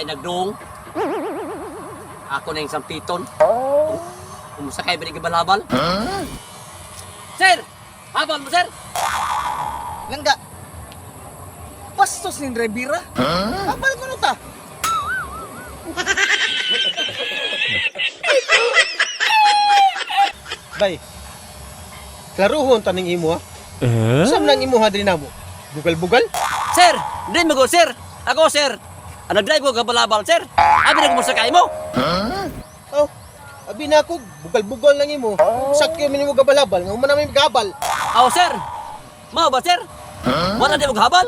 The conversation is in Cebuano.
nagdung. Ako na yung sampiton. Umusakay ba ni gabalabal? Sir! Habal mo, sir! Langga. Bastos ning Revira. Habal ko ta. Bay. Klaruhon taning imo ha. Eh? Saan nang imo ha diri namo? Bugal-bugal? Sir! Hindi mo go, sir! Ako, sir! Ang nag-drive ko gabalabal, sir! Abi na kumusakay mo! Oh. Abi na ako, bugal-bugal lang imo. Sakyo man nimo gabalabal, nga man namin gabal. Aw, sir! Mao ba, sir? Wala di mo habal?